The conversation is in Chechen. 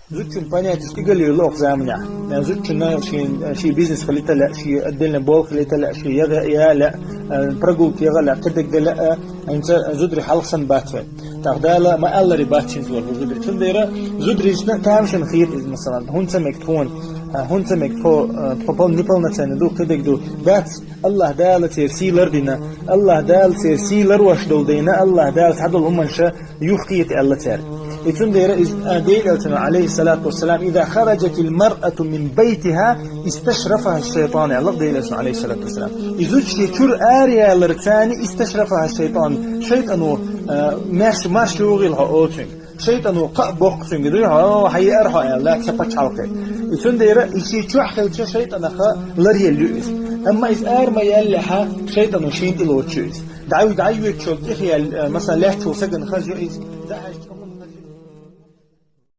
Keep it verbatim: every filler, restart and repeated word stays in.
Зудчун понятеш кӀигале йолу оха заманахь. Э, зудчунна шен, э, шен бизнес хилийта лаьа, шен отдельно болх хилийта лаьа, шен яга я лаьа, э, прогулка яха лаьа, кхидерг дан лаьа, э, хӀинца зударий хьалха санна бац вай. ТӀаккха Дала ма-аллара бац хӀинца вай зударий. Цундела зударшна тамашийна хета иза, масалан, хӀунда ца мега тхуна, э, хӀунда ца мега тхо, э, тхо пол-, неполноценный ду, кхидерг ду. Бац, АллахӀ Дала церан сий лардина, АллахӀ Дала церан сий ларъеш долу дийна, АллахӀ Дала цхьадолу хӀуманаш юхахета аьлла цаьрга. И цундела иза, а, Делан Элчано, алейхиссалату вассалам: «Иза хараджатил маръату мин байтиха, исташрафаха шайтан», аьлла Делан Элчано, алейхиссалату вассалам. И зуда шен чуьра ара яларца, исташрафаха шайтан, шайтано, а, марш, марш йогӀийла хьо олу цуьнга. Шайтано кхаъ боккху цуьнга, дуй хьо, хьан еара хьо аьлла, ца пачхьалкхе. И цундела и шен чохь хилча шайтанах ларъелла ю иза. Амма иза ара ма яьллехьа, шайтано шена тӀе лоцуш ю иза. ДӀа-, дӀайоьдучул тӀехъяьлла, э, масала, лаьттачул сагана хаза ю иза.